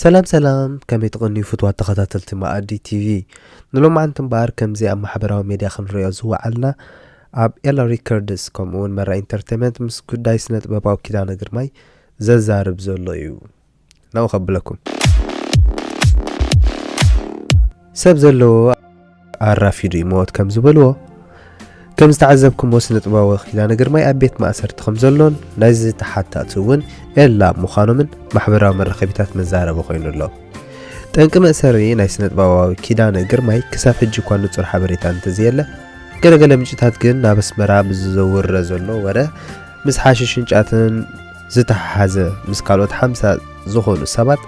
ሰላም ሰላም፣ ከመይ ትቐንዩ ፍትዋት ተኸታተልቲ መኣዲ ቲቪ? ንሎማዓንቲ እምበኣር ከምዚ ኣብ ማሕበራዊ ሜድያ ክንሪኦ ዝወዓልና ኣብ ኤላ ሪከርድስ ከምኡ እውን መራ ኢንተርቴንመንት ምስ ጉዳይ ስነ ጥበባዊ ኪዳነ ግርማይ ዘዛርብ ዘሎ እዩ። ናብኡ ከብለኩም። ሰብ ዘለዎ ኣራፊዱ ይመወት ከም ዝበልዎ፣ ከም ዝተዓዘብኩሞ ስነ ጥበባዊ ኪዳነ ግርማይ ኣብ ቤት ማእሰርቲ ከም ዘሎን ናይዚ ተሓታቲ እውን ኤላ ምዃኖምን ማሕበራዊ መራኸቢታት መዛረቢ ኮይኑ ኣሎ። ጠንቂ መእሰሪ ናይ ስነ ጥበባዊ ኪዳነ ግርማይ ክሳብ ሕጂ እኳ ንጹር ሓበሬታ እንተዘየለ፣ ገለገለ ምንጭታት ግን ናብ ኣስመራ ብዝዘውረ ዘሎ ወረ ምስ ሓሽሽን ጫትን ዝተሓሓዘ ምስ ካልኦት ሓምሳ ዝኾኑ ሰባት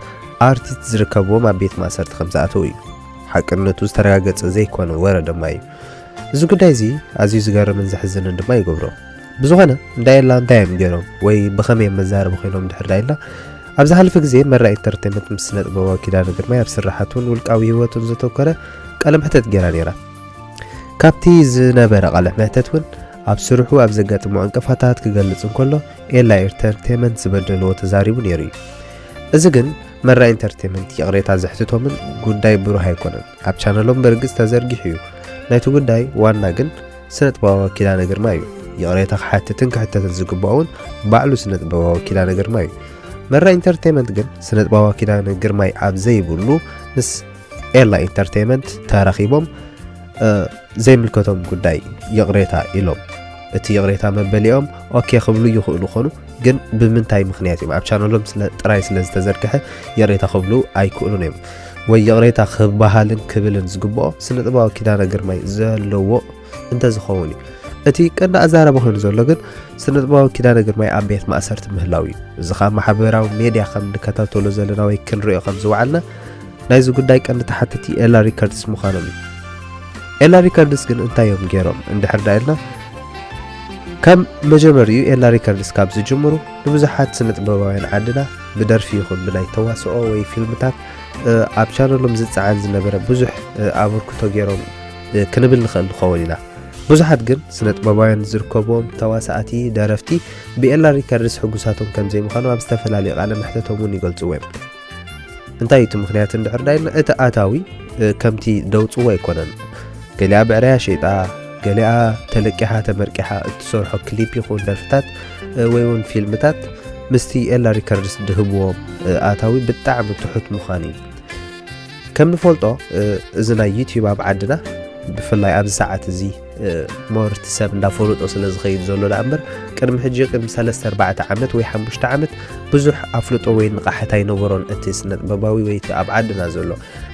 ኣርቲስት ዝርከብዎም ኣብ ቤት ማእሰርቲ ከም ዝኣተው እዩ። ሓቅነቱ ዝተረጋገጸ ዘይኮነ ወረ ድማ እዩ። እዚ ጉዳይ እዚ ኣዝዩ ዝገርምን ዘሕዝንን ድማ ይገብሮ። ብዝኾነ እንዳ ኤላ እንታይ እዮም ገይሮም ወይ ብኸመይ እዮም መዛረቢ ኮይኖም ድሕር ዳይልና፣ ኣብ ዝሓለፈ ግዜ መራ ኢንተርቴንመንት ምስ ስነ ጥበባዊ ኪዳነ ግርማይ ኣብ ስራሓቱን ውልቃዊ ህይወቱን ዘተኮረ ቃለ መሕተት ገይራ ነይራ። ካብቲ ዝነበረ ቃለ መሕተት እውን ኣብ ስርሑ ኣብ ዘጋጥሞ ዕንቅፋታት ክገልጽ እንከሎ፣ ኤላ ኢንተርቴንመንት ዝበደልዎ ተዛሪቡ ነይሩ እዩ። እዚ ግን መራ ኢንተርቴንመንት ይቕሬታ ዘሕትቶምን ጉዳይ ብሩህ ኣይኮነን። ኣብ ቻነሎም በርግጽ ተዘርጊሑ እዩ። ናይቲ ጉዳይ ዋና ግን ስነ ጥበባዊ ኪዳነ ግርማ እዩ። ይቕሬታ ክሓትትን ክሕተትን ዝግባኦ እውን ባዕሉ ስነ ጥበባዊ ኪዳነ ግርማ እዩ። መራ ኢንተርቴንመንት ግን ስነ ጥበባዊ ኪዳነ ግርማይ ኣብ ዘይብሉ ምስ ኤላ ኢንተርቴንመንት ተራኺቦም፣ እ፣ ዘይምልከቶም ጉዳይ ይቕሬታ ኢሎም። እቲ ይቕሬታ መበሊኦም ኦኬ ክብሉ ይኽእሉ ኾኑ፣ ግን ብምንታይ ምኽንያት እዮም? ኣብ ቻነሎም ስለ፣ ጥራይ ስለ ዝተዘርግሐ ይቕሬታ ክብሉ ኣይክእሉን እዮም። ወይ ይቕሬታ ክበሃልን ክብልን ዝግብኦ ስነ ጥበባዊ ኪዳነ ግርማይ ዘለዎ እንተዝኸውን እዩ። እቲ ቀንዲ ኣዛረባ ኮይኑ ዘሎ ግን ስነ ጥበባዊ ኪዳነ ግርማይ ኣብ ቤት ማእሰርቲ ምህላው እዩ። እዚ ኸኣ ማሕበራዊ ሜድያ ከም ንከታተሎ ዘለና ወይ ክንሪኦ ከም ዝወዓልና ናይዚ ጉዳይ ቀንዲ ተሓተቲ ኤላ ሪከርድስ ምዃኖም እዩ። ኤላ ሪከርድስ ግን እንታይ እዮም ገይሮም እንድሕር ዳ ኢልና፣ ከም መጀመሪኡ ኤላ ሪከርድስ ካብ ዝጅምሩ ንብዙሓት ስነ ጥበባውያን ዓድና ብደርፊ ይኹን ብናይ ተዋስኦ ወይ ፊልምታት፣ እ፣ ኣብ ቻነሎም ዝጸዓን ዝነበረ ብዙሕ፣ እ፣ ኣበርክቶ ገይሮም፣ እ፣ ክንብል ንኽእል ንኸውን ኢና። ብዙሓት ግን ስነ ጥበባውያን ዝርከብዎም ተዋሳእቲ፣ ደረፍቲ ብኤላ ሪከርድስ ሕጉሳቶም ከም ዘይምዃኑ ኣብ ዝተፈላለዩ ቃለ መሕተቶም እውን ይገልጽዎ እዮም። እንታይ እዩ እቲ ምኽንያት እንድሕር ዳይልና፣ እቲ ኣታዊ፣ እ፣ ከምቲ ደውጽዎ ኣይኮነን። ገሊኣ ብዕረያ ሸይጣ፣ ገሊኣ ተለቂሓ ተመርቂሓ እትሰርሖ ክሊፕ ይኹን ደርፍታት፣ እ፣ ወይ እውን ፊልምታት ምስቲ ኤላ ሪከርድስ ድህብዎም፣ እ፣ ኣታዊ ብጣዕሚ ትሑት ምዃኑ እዩ። ከም ንፈልጦ፣ እ፣ እዚ ናይ ዩቲዩብ ኣብ ዓድና ብፍላይ ኣብዚ ሰዓት እዚ፣ እ፣ ሞር እቲ ሰብ እንዳፈለጦ ስለ ዝኸይድ ዘሎ ደኣ እምበር፣ ቅድሚ ሕጂ፣ ቅድሚ ሰለስተ ኣርባዕተ ዓመት ወይ ሓሙሽተ ዓመት ብዙሕ ኣፍልጦ ወይ ንቕሓት ኣይነበሮን እቲ ስነ ጥበባዊ ወይ እቲ ኣብ ዓድና ዘሎ።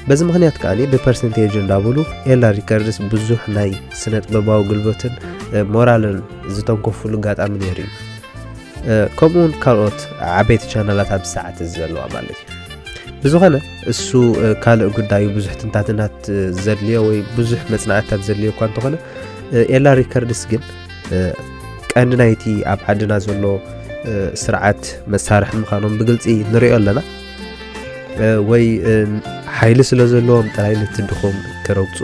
በዚ ምኽንያት ከኣ ብፐርሰንቴጅ እንዳበሉ ኤላ ሪከርድስ ብዙሕ ናይ ስነ ጥበባዊ ጉልበትን፣ እ፣ ሞራልን ዝተንከፉሉ ኣጋጣሚ ነይሩ እዩ። እ፣ ከምኡ እውን ካልኦት ዓበይቲ ቻነላት ኣብዚ ሰዓት እዚ ዘለዋ ማለት እዩ። ብዝኾነ እሱ፣ እ፣ ካልእ ጉዳዩ ብዙሕ ትንታትናት፣ እ፣ ዘድልዮ ወይ ብዙሕ መጽናዕትታት ዘድልዮ እኳ እንተኾነ፣ እ፣ ኤላ ሪከርድስ ግን፣ እ፣ ቀንዲ ናይቲ ኣብ ዓድና ዘሎ፣ እ፣ ስርዓት መሳርሒ ምዃኖም ብግልጺ ንሪኦ ኣለና። እ፣ ወይ፣ እ፣ ሓይሊ ስለ ዘለዎም ጥራይ ነቲ ድኹም ክረግጹ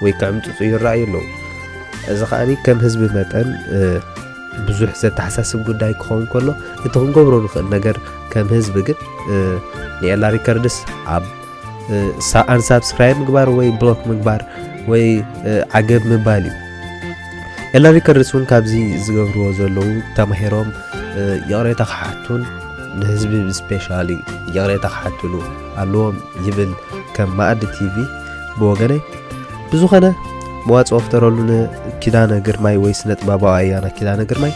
ወይ ክዕምጽጹ ይረኣዩ ኣለዉ። እዚ ከኣ ከም ህዝቢ መጠን፣ እ፣ ብዙሕ ዘተሓሳስብ ጉዳይ ክኸውን ከሎ፣ እቲ ክንገብሮ ንኽእል ነገር ከም ህዝቢ ግን፣ እ፣ ንኤላ ሪከርድስ ኣብ፣ እ፣ ሳ-፣ ኣንሳብስክራይብ ምግባር ወይ ብሎክ ምግባር ወይ፣ እ፣ ዓገብ ምባል እዩ። ኤላ ሪከርድስ እውን ካብዚ ዝገብርዎ ዘለዉ ተማሂሮም፣ እ፣ ይቕሬታ ክሓቱን ንህዝቢ ስፔሻሊ ይቕሬታ ክሓትሉ ኣለዎም ይብል ከም መኣዲ ቲቪ ብወገነይ። ብዝኾነ መዋጽኦ ፍጠረሉ ንኪዳነ ግርማይ ወይ ስነ ጥበባዊ ኣያና ኪዳነ ግርማይ።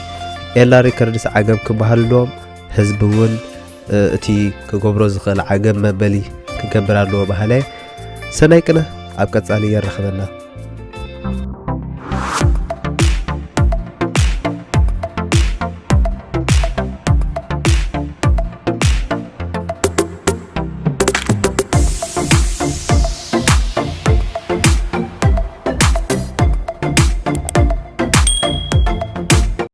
ኤላ ሪከርድስ ዓገብ ክበሃል ኣለዎም። ህዝቢ እውን፣ እ፣ እቲ ክገብሮ ዝኽእል ዓገብ መበሊ ክገብር ኣለዎ በሃላይ። ሰናይ ቅነ ኣብ ቀጻሊ የራኽበና።